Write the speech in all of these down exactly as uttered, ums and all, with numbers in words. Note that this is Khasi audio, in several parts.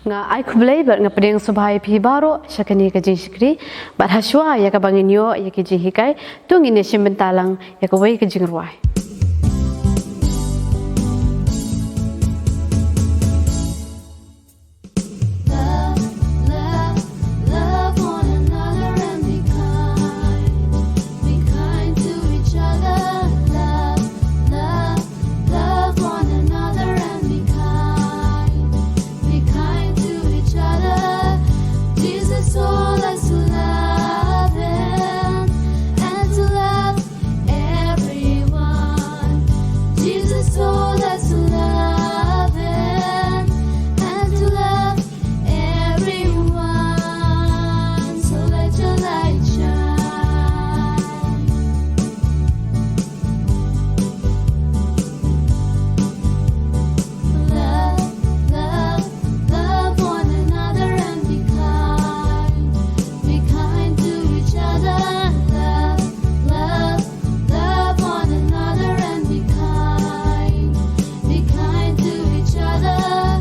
Nga ai khublei bad nga pdiang sngewbha ïa phi baroh sha kane ka jingshakri, bad hashwa ïa kaba ngin ïoh ïa ki jinghikai, to ngin ïa shim bynta lang ïa kawei ka jingrwai. Love, love, love one another and be kind. Be kind to each other. Love, love, love one another and be kind. Be kind to each other. Jesus told us to love Him and to love everyone. Jesus told us to love Him and to love everyone. So let your light shine. Love, love, love one another and be kind. Be kind to each other. Love, love, love one another and be kind. Be kind to each other.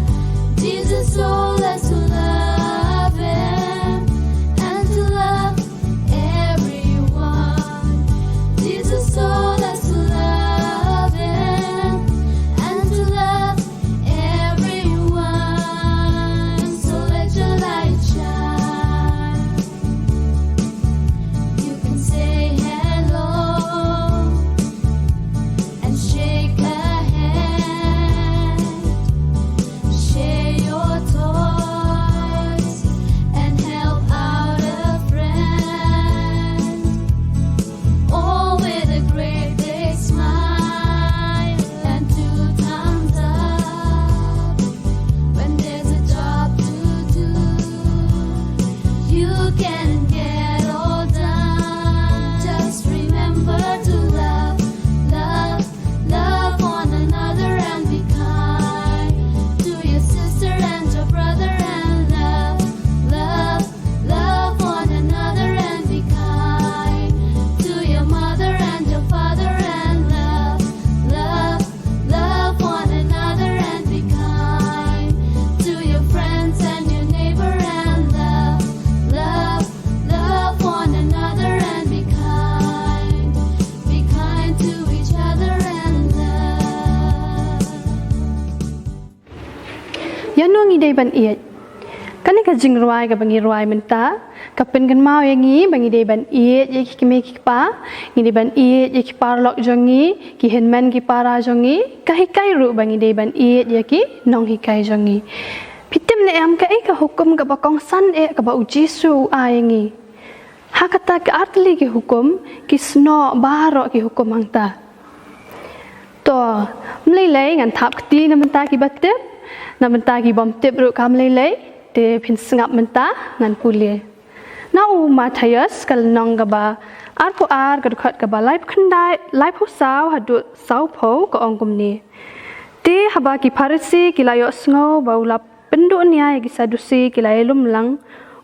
Jesus told us to love Him and to love everyone. Jesus told us to love Him and to love everyone. So let your light shine. You can say hello and shake a hand. Share your toys and help out a friend. All with a great big smile and two thumbs up. When there's a job to do, you can get all done. Just remember to love, love, love one another and be kind to your sister and your brother and love, love, love one another and be kind to your mother and your father and love, love, love one another and be kind to your friends and your neighbor and love, love, love one another and be kind. Be kind to each other and love. Ïano ngi dei ban ïeit? Kane ka jingrwai kaba ngi rwai mynta ka pynkynmaw ïa ngi ba ngi dei ban ïeit ïa ki kmie ki kpa, ngi dei ban ïeit ïa ki paralok jong ngi, ki hynmen ki para jong ngi. Ka hikai ruh ba ngi dei ban ïeit ïa ki nonghikai jong ngi. Phi tip ne em kaei ka hukum kaba kongsan eh kaba U Jisu u ai ïa ngi? Ha kata ka artylli ki hukum, ki snoh baroh ki hukum hangta. To, ym lei lei, ngan thap kti na bynta kiba tip, na bynta ki bym tip ruh kam lei lei, te phin sngap mynta, ngan pule. Na u Mathaios ka lynnong kaba arphew ar ka dkhot kaba laiphew khyndai, laiphew saw haduh sawphew ka ong kumne. Te haba ki Pharisi ki la ïohsngew ba u la pynduh nia ïa ki Sadusi ki la ïalum lang,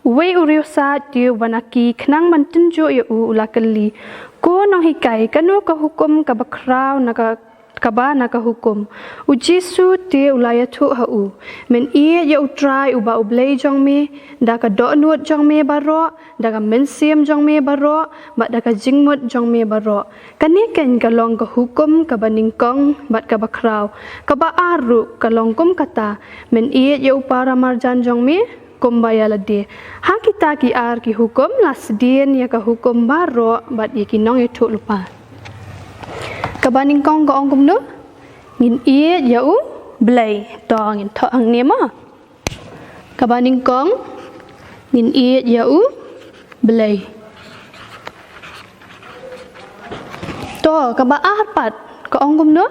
uwei u riewsaid te uba na ki khnang ban tynjuh ïa u u la kylli, ko nonghikai, kano ka hukum kaba khraw na ka, kaba na ka hukum? U Jisu te u la ïathuh ha u, men ïeit ïa U Trai uba U Blei jong me da ka dohnud jong me baroh, da ka mynsiem jong me baroh, bad da ka jingmut jong me baroh. Kane keiñ ka long ka hukum kaba nyngkong bad kaba khraw. Kaba ar ruh ka long kum kata, men ïeit ïa u para marjan jong me kumba ïa lade. Ha kita ki ar ki hukum la sdien ïa ka hukum baroh bad ïa ki nongïathuhlypa. Kaba nyngkong ka ong kumno? Ngin ïeit ïa U Blei. To ngin thoh hangne mo. Kaba nyngkong, ngin ïeit ïa U Blei. To, kaba ar pat, ka ong kumno?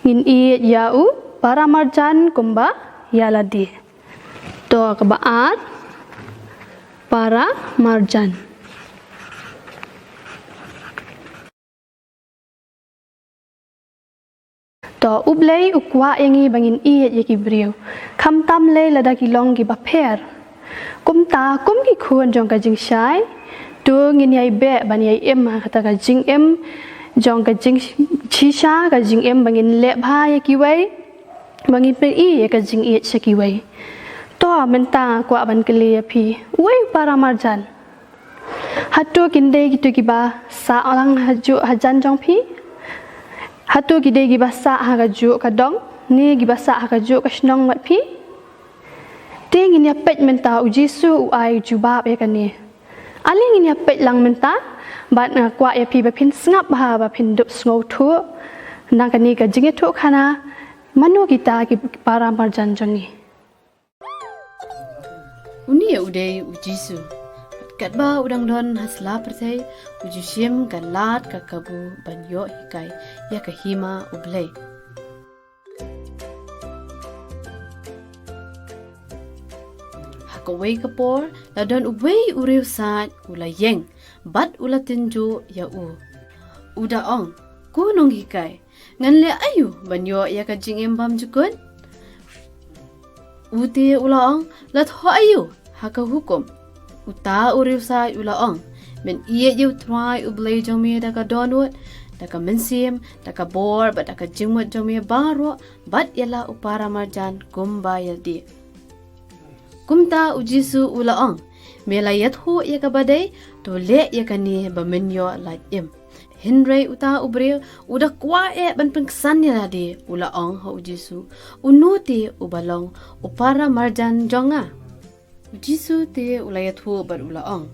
Ngin ïeit ïa u para marjan kumba ïa lade. To, kaba ar, para marjan. To, U Blei u kwah ïa ngi ba ngin ïeit ïa ki briew, khamtam lei lada ki long kiba pher. Kumta, kum ki khun jong ka jingshai, to ngin ïai beh ban ïai im ha kata ka jingim jong ka jingshisha, ka jingim ba ngin leh bha ïa kiwei, ba ngin pyni ïa ka jingïeit sha kiwei. To mynta nga kwah ban kylli ïa phi, uei u para marjan? Hato kin dei kito kiba sah lang hajuh hajan jong phi? Hato ki dei kiba sah ha kajuh ka dong ne kiba sah ha kajuh ka shnong bad phi? Te ngin ïa peit mynta u Jisu u ai jubab ïa kane. Ale ngin ïa peit lang mynta bad nga kwah ïa phi ba phin sngap ha ba phin dup sngewthuh na kane ka jingïathuhkhana, mano kita ki para marjan jong ngi. Une u dei u Jisu. Katba u dang don ha sla pyrthei, u ju shim ka lad ka kabu ban ïoh hikai ïa ka hima U Blei. Ha kawei ka por, la don uwei u riewsaid u la ïeng bad u la tynjuh ïa u. U da ong, ko nonghikai, ngan leh aïu ban ïoh ïa ka jingim bymjukut? U te u la ong, la thoh aïu ha ka hukum? Uta u riewsaid u la ong, men ïeit ïa U Trai U Blei jong me da ka dohnud, da ka mynsiem, da ka bor bad da ka jingmut jong me baroh, bad ïa la u para marjan kumba ïa lade. Kumta u Jisu u la ong, me la ïathuh ïa kaba dei, to leh ïa kane ba men ïoh lait im. Hynrei uta u briew u da kwah eh ban pynksan ïa lade, u la ong ha u Jisu, uno te uba long u para marjan jong nga? U Jisu te u la ïathuh bad u la ong,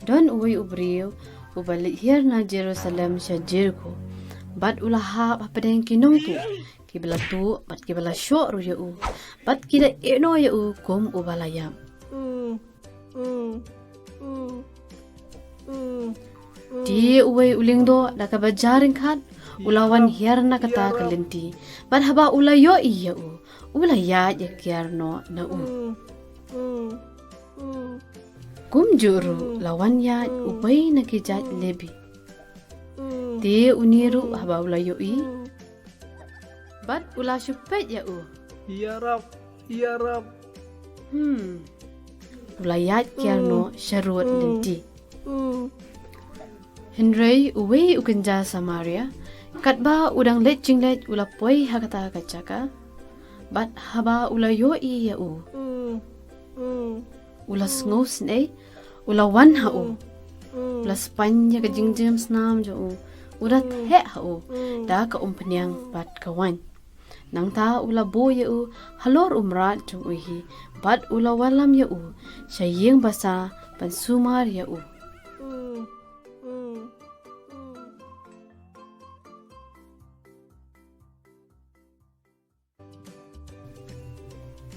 don uwei u briew uba leit hiar na Jerusalem sha Jeriko, bad u la hap hapdeng ki nongtuh, kiba la tuh bad kiba la shoh ruh ïa u, bad ki da ïehnoh ïa u kum uba la ïap. Te uwei u lyngdoh da kaba jaryngkhat u la wan hiar na kata ka lynti, bad haba u la ïohi ïa u, u la ïaid ïakiar noh na u. Kumjuh ruh la wan ïaid uwei na ki jait Lebi. Te une ruh haba u la ïohi, bad u la shu peit ïa u. Ïarap, ïarap. Hmm. U la ïaid kiar noh sharud lynti. Hynrei uwei u kynja Samaria, katba u dang leit jingleit u la poi ha kata ka jaka, bad haba u la ïohi ïa u, u la sngewsynei, u la wan ha u, u la spaiñ ïa ka jingjemsnam jong u, u da theh ha u da ka umphniang bad ka waiñ. Nangta u la buh ïa u halor u mrad jong u hi, bad u la wallam ïa u sha ïing basa ban sumar ïa u.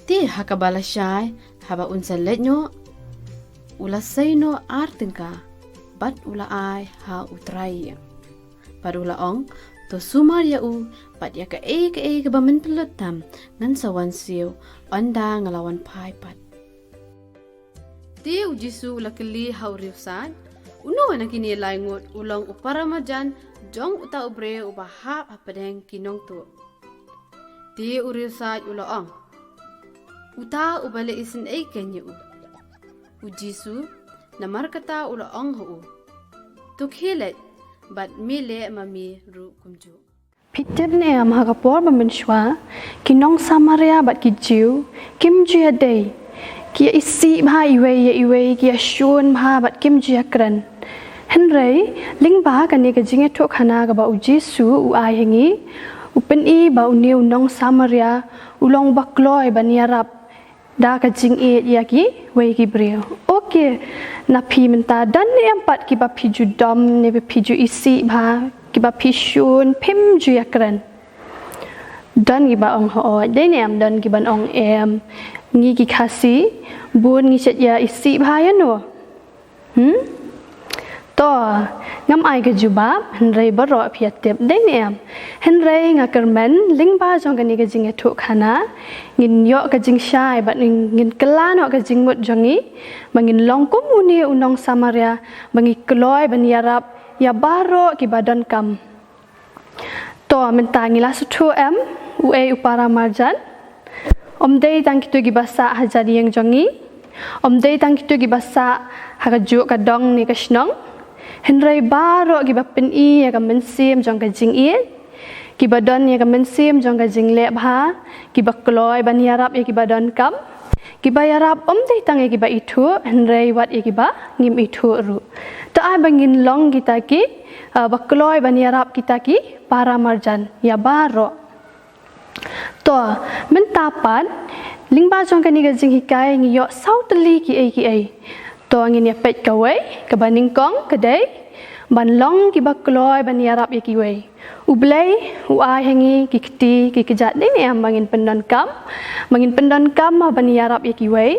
Te ha kaba lashai, haba un sa leit noh, u la sei noh ar tyngka, bad u la ai ha u trai ïing. Bad u la ong, to sumar ïa u, bad ïa kaei kaei kaba men pynlut tam, ngan sa wan siew, ynda nga la wan phai pat. Te u Jisu u la kylli ha u riewsaid, uno na kine lai ngut u long u para marjan jong uta u briew uba hap hapdeng ki nongtuh? Te u riewsaid u la ong, uta uba leh isynei keiñ ïa u. U Jisu namar kata u la ong ha u, to khie leit, bad me leh ma me ruh kumjuh. Phi tip ne em, ha ka por ba mynshuwa, ki nong Samaria bad ki Jiw kim ju ïadei. Ki ïa isih bha iwei ïa iwei, ki ïa shun bha bad kim ju ïakren. Hynrei lyngba kane ka jingïathuhkhana kaba u Jisu u ai ha ngi, u pyni ba une u nong Samaria u long uba kloi ban ïarap da ka jingïeit ïa kiwei ki briew. Ok, na phi mynta, don ne em pat kiba phi ju dom ne ba phi ju isih bha, kiba phi shun, phim ju ïakren? Don kiba ong hooid, dei ne em don kiban ong em, ngi ki Khasi bun ngi shet ïa isih bha ïa no. Hmm? To, ngam ai ka jubab, hynrei baroh phi ïa tip, dei ne em? Hynrei nga kyrmen, lyngba jong kane ka jingïathuhkhana, ngin ïoh ka jingshai, bad ngin, ngin kylla noh ka jingmut jong ngi, ba ngin long kum une u nong Samaria, ba ngi kloi ban ïarap ïa baroh kiba donkam. To, mynta ngi la sngewthuh em, uei u para marjan? Ym dei tang kito kiba sah hajan ïing jong ngi. Ym dei tang kito kiba sah ha kajuh ka dong ne ka shnong. Hynrei baroh kiba pyni ïa ka mynsiem jong ka jingïeit, Kiba don ïa ka mynsiem jong ka jingleh bha, kiba kloi ban ïarap ïa kiba donkam, kiba ïarap ym dei tang ïa kiba ithuh, hynrei wat ïa kiba ngim ithuh ruh. To ai ba ngin long kita ki, ah, ba kloi ban ïarap kita ki para marjan ïa baroh. To, mynta pat, lyngba jong kane ka jinghikai ngi ïoh saw tylli kiei kiei. To ngin ïa peit kawei, kaba nyngkong ka dei ban long kiba kloi ban ïarap ïa kiwei. U Blei u ai ha ngi ki kti ki kjat, dei ne em, ba ngin pyndonkam, ba ngin pyndonkam ban ïarap ïa kiwei.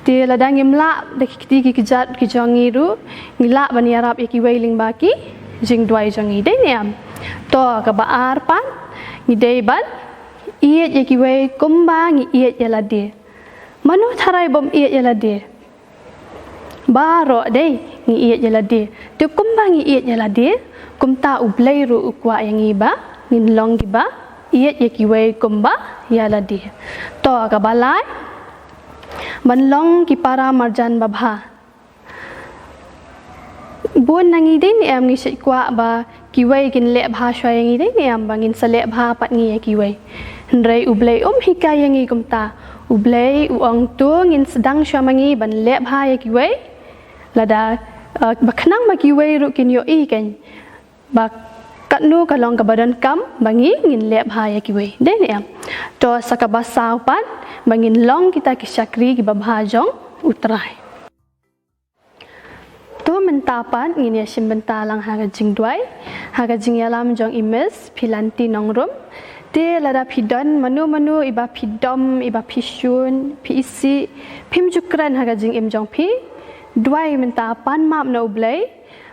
Te lada ngim lah da ki kti ki kjat ki jong ngi ruh, ngi lah ban ïarap ïa kiwei lyngba ki jingduwai jong ngi, dei ne em. To kaba ar pat, ngi dei ban ïeit ïa kiwei kumba ngi ïeit ïa lade. Mano tharai bym ïeit ïa lade? Baroh dei ngi ïeit ïa lade. Te kumba ngi ïeit ïa lade, kumta U Blei ruh u kwah ïa ngi ba ngin long kiba ïeit ïa kiwei kumba ïa lade. To kaba lai, ban long ki para marjan babha. Bun na ngi, dei ne em, ngi shait kwah ba kiwei kin leh bha shuwa ïa ngi, dei ne em, ba ngin sa leh bha pat ngi ïa kiwei. Hynrei U Blei um hikai ïa ngi kumta. U Blei u ong to ngin sdang shuwa ma ngi ban leh bha ïa kiwei. Lada, eh, ba khnang ba kiwei ruh kin ïohi kein ba katno ka long kaba donkam ba ngi ngin leh bha ïa kiwei, dei ne em. To sa kaba saw pat, ba ngin long kita ki shakri kiba bha jong U Trai. To mynta pat ngin ïa shim bynta lang ha ka jingduwai, ha ka jingïalam jong i Miss Philanti Nongrum. Te lada phi don mano mano iba phi dom, iba phi shun, phi isih, phim ju kren ha ka jingim jong phi, duwai mynta, pan map na U Blei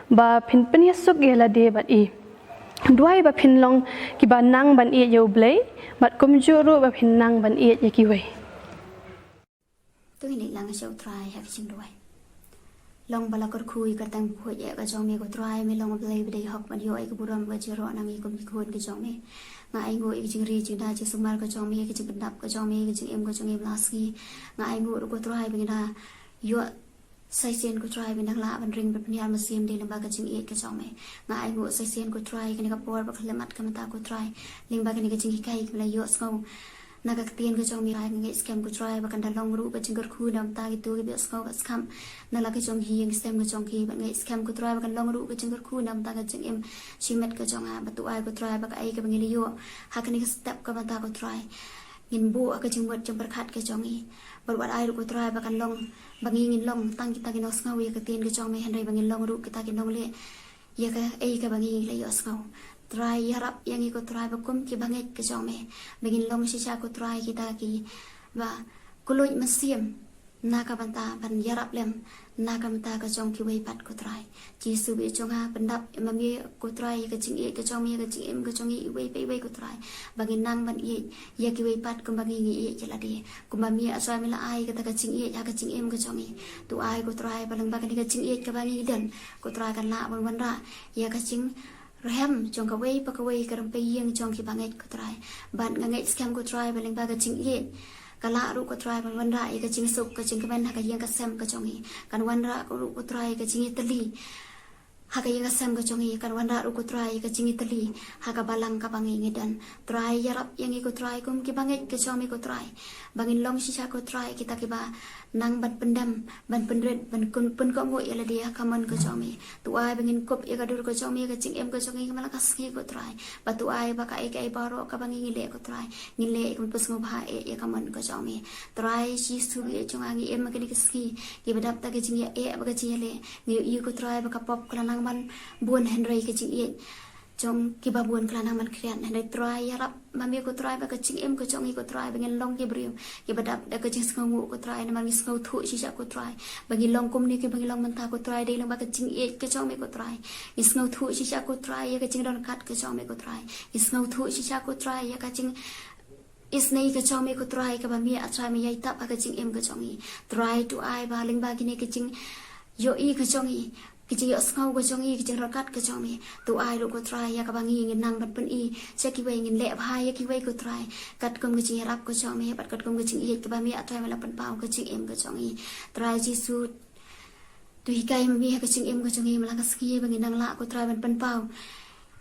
ba phin pynïasuk ïa lade bad i. Duwai ba phin long kiba nang ban ïeit ïa U Blei, bad kumjuh ruh ba phin nang ban ïeit ïa kiwei. To ngin leit lang sha U Trai ha ka jingduwai. Long ba la kyrkhu ïa ka kyrteng bakhuid eh ka jong me ko Trai, me long U Blei ba dei hok ban ïoh ïa ka burom ka jingïaroh na ngi kum ki khun ka jong me. Nga ainguh ïa ka jingri jingda jingsumar ka jong me, ka jingpyndap ka jong me, ka jingim ka jong me ba la sngi. Nga ainguh ruh ko Trai ba ngi da ïoh sa shisien ko Trai ba ngi dang lah ban ring ban pynïar mynsiem dei lyngba ka jingïeit ka jong me. Nga ainguh sa shisien ko Trai kane ka por ba ka khlem mat ka mynta ko Trai, lyngba kane ka jinghikai kaba la ïohsngew na ka ktien ka jong me. Nga ngeit skhem ko Trai ba kan da long ruh ka jingkyrkhu na bynta kito kiba ïohsngew bad skhem na la ka jong ki ïing ki sem ka jong ki, bad ngeit skhem ko Trai ba kan long ruh ka jingkyrkhu na bynta ka jingim shimet ka jong nga. Bad to ai ko Trai ba kaei kaba ngi la ïoh ha kane ka step ka mynta ko Trai, ngin buh ha ka jingmut jingpyrkhat ka jong ngi. Bad wat ai ruh ko Trai ba kan long ba ngi ngin long tang kita ki nongsngew ïa ka ktien ka jong me, hynrei ba ngin long ruh kita ki nongleh ïa kaei kaba ngi la ïohsngew. Trai, ïarap ïa ngi ko Trai ba kum ki bangeit ka jong me, ba ngin long shisha ko Trai kita kiba kylluid mynsiem na ka bynta ban ïarap lem na ka bynta ka jong kiwei pat ko Trai. Jisu ba ïeit jong nga, pyndap ïa ma me ko Trai ïa ka jingïeit ka jong me, ïa ka jingim ka jong ngi iwei pa iwei ko Trai, ba ngin nang ban ïeit ïa kiwei pat kumba ngi ngi ïeit ïa lade. Kumba me ah Trai me la ai kata ka jingïeit ha ka jingim ka jong ngi, to ai ko Trai ba lyngba kane ka jingïeit kaba ngi don ko Trai kan lah ban wanrah ïa ka jingrhem jong kawei pa kawei ka rympei ïing jong ki bangeit ko Trai. Bad nga ngeit skhem ko Trai ba lyngba ka jingïeit ka lah ruh ko Trai ban wanrah ïa ka jingsuk ka jingkmen ha ka ïing ka sem ka jong ngi. Kan wanrah ruh ko Trai ïa ka jingïatylli ha ka ïing ka sem ka jong ngi, kan wanrah ruh ko Trai ïa ka jingïatylli ha ka balang kaba ngi ngi don. Trai, ïarap ïa ngi ko Trai kum ki bangeit ka jong me ko Trai, ba ngin long shisha ko Trai kita kiba nang ban pyndem, ban pynrit, ban pynkohnguh ïa lade ha ka mon ka jong me. To ai ba ngin kup ïa ka dur ka jong me ha ka jingim ka jong ngi ha man la ka sngi ko Trai. Bad to ai ba kaei kaei baroh kaba ngi ngi leh ko Trai, ngin leh ïa ka mon pynsngewbha eh ïa ka mon ka jong me. Trai Jisu ba ïeit jong nga, ngi im ha kane ka sngi kiba dap da ka jingïaeh bad ka jingïaleh. Ngi ïohi ko Trai ba ka pop ka la nang ban bun, hynrei ka jingïeit jong kiba bun ka la nang ban khriat. Hynrei Trai, ïarap ma me ko Trai ba ka jingim ka jong ngi ko Trai ba ngin long ki briew kiba dap da ka jingsngewnguh ko Trai, namar ngi sngewthuh shisha ko Trai ba ngi long kumne kiba ngi long mynta ko Trai dei lyngba ka jingïeit ka jong me ko Trai. Ngi sngewthuh shisha ko Trai ïa ka jingdon kat ka jong me ko Trai. Ngi sngewthuh shisha ko Trai ïa ka jing isnei ka jong me ko Trai kaba me ah Trai me ïai tap ha ka jingim ka jong ngi. Trai, to ai ba lyngba kine ka jingïohi ka jong ngi, ka jingïohsngew ka jong ngi, ka jingryngkat ka jong me, to ai ruh ko Trai ïa kaba ngi ngin nang ban pyni sha kiwei, ngin leh bha ïa kiwei ko Trai, katkum ka jingïarap ka jong me bad katkum ka jingïeit kaba me ah Trai me la pynpaw ha ka jingim ka jong ngi. Trai Jisu, to hikai ma me ha ka jingim ka jong ngi man la ka sngi ba ngin nang lah ko Trai ban pynpaw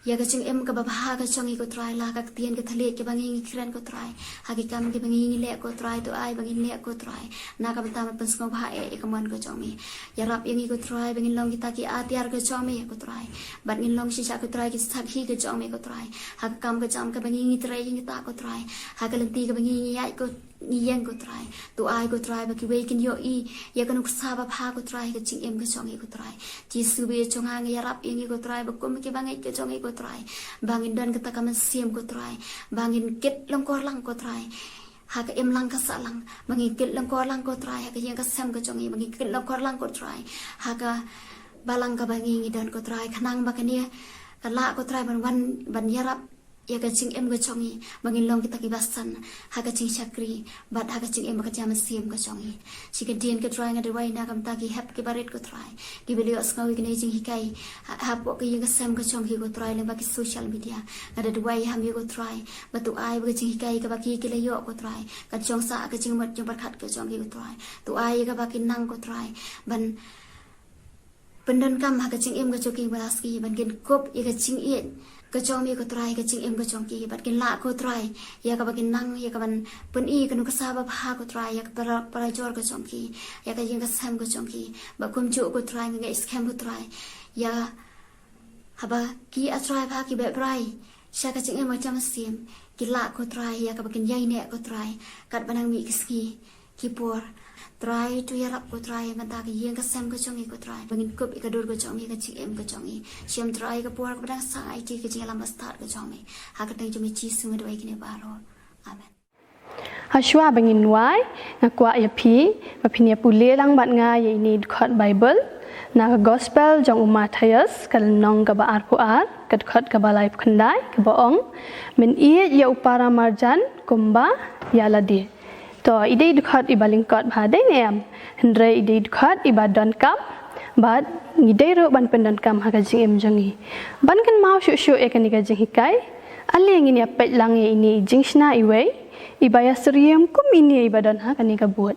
Ïa ka jingim kaba bha ka jong ngi ko Trai, la ha ka ktien ka thylliej kaba ngi ngi kren ko Trai, ha ki kam kiba ngi ngi leh ko Trai, to ai ba ngin leh ko Trai na ka bynta ban pynsngewbha ïa ka mon ka jong me. Ïarap ïa ngi ko Trai ba ngin long kita ki atiar ka jong me ko Trai, bad ngin long shisha ko Trai ki sakhi ka jong me ko Trai, ha ka kam ka jam kaba ngi ngi trei ïa kita ko Trai, ha ka lynti kaba ngi ngi ïaid ko ngi ïeng ko Trai. To ai ko Trai ba kiwei kin ïohi ïa ka nuksa ba bha ko Trai ha ka jingim ka jong ngi ko Trai. Jisu ba ïeit jong nga, nga ïarap ïa ngi ko Trai ba kum kiba ngeit ka jong ngi ko Trai, ba ngin don kata ka mynsiem ko Trai, ba ngin kit lyngkor lang ko Trai ha ka imlang ka sahlang, ba ngin kit lyngkor lang ko Trai ha ka ïing ka sem ka jong ngi, ba ngin kit lyngkor lang ko Trai ha ka balang kaba ngi ngi don ko Trai, khnang ba kane ka lah ko Trai ban wan ban ïarap ïa ka jingim ka jong ngi, ba ngin long kita kiba san ha ka jingshakri bad ha ka jingim ba ka jam mynsiem ka jong ngi. Shi kyndit ko Trai nga duwai na ka bynta ki hep kiba rit ko Trai, kiba la ïohsngew ïa kane ka jinghikai ha, hapoh ka ïing ka sem ka jong ki ko Trai, lyngba ki social media. Nga da duwai ha me ko Trai ba to ai ba ka jinghikai kaba ki ki la ïoh ko Trai kan shong sah ha ka jingmut jingpyrkhat ka jong ki ko Trai. To ai ïa kaba kin nang ko Trai ban pyndonkam ha ka jingim ka jong ki, ba la sngi ban kin kup ïa ka jingïeit ka jong me ko Trai ha ka jingim ka jong ki, bad kin lah ko Trai ïa kaba kin nang, ïa kaban pyni ka nuksa ba bha ko Trai ïa ka para, para jor ka jong ki, ïa ka ïing ka sem ka jong ki. Bad kumjuh ko Trai nga ngeit skhem ko Trai ïa haba ki ïa Trai ba ki beh brai sha ka jingim ka jam mynsiem, ki lah ko Trai ïa kaba kin ïaineh ko Trai katba nang mih ki sngi ki por. Trai to ïarap ko Trai mynta ka ïing ka sem ka jong ngi ko Trai, ba ngin kup ïa ka dur ka jong me ha ka jingim ka jong ngi. Shim Trai ka por kaba dang sah ha ïa ka jingïalam bastad ka jong me. Ha ka kyrteng jong me Jisu nga duwai kine baroh. Amen. Hashwa ba ngin wai, nga kwah ïa phi ba phin ïa pule lang bad nga ïa ine i dkhot Baibl na ka Gospel jong u Mathaios, ka lynnong kaba arphew ar, ka dkhot kaba laiphew khyndai, kaba ong: Men ïeit ïa u para marjan kumba ïa lade. To, i dei i dkhot iba lyngkot bha, dei ne em? Hynrei i dei i dkhot iba donkam, bad ngi dei ruh ban pyndonkam ha ka jingim jong ngi. Ban kynmaw shuh shuh ïa kane ka jinghikai, ale ngin ïa peit lang ïa ine i jingshna iwei iba ïa syriem kum ine iba don ha kane ka bud.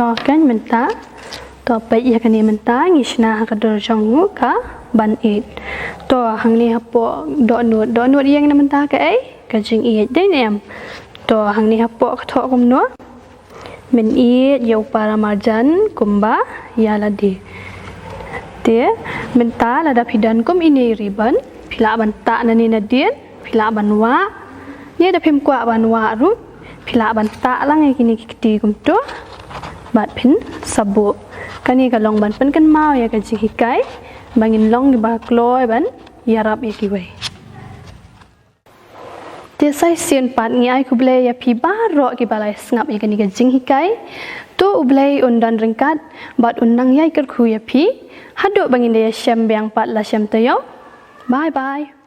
To kan mynta, to peit ïa kane mynta ngi shna ha ka dur jong u ka ban ïeit. To hangne hapoh dohnud, dohnud ïeng na mynta kaei, ka jingïeit dei ne em. To hangne hapoh ka thoh kumno, men ïeit ïa u para marjan kumba ïa lade. Te mynta lada phi don kum ine i ribbon, phi lah ban tah nangne nadien, phi lah ban wah. Ne da phim kwah ban wah ruh, phi lah ban tah lang ïa kine ki kti kumto bad phin sa buh. Kane ka long ban pynkynmaw ïa ka jinghikai ba ngin long kiba kloi ban ïarap ïa kiwei. Te sa shisien pat ngi ai khublei ïa phi baroh kiba la sngap ïa kane ka jinghikai. To U Blei un don ryngkat bad un nang ïai kyrkhu ïa phi. Haduh ba ngin da ïashem biang pat la shem taïew. Bye bye.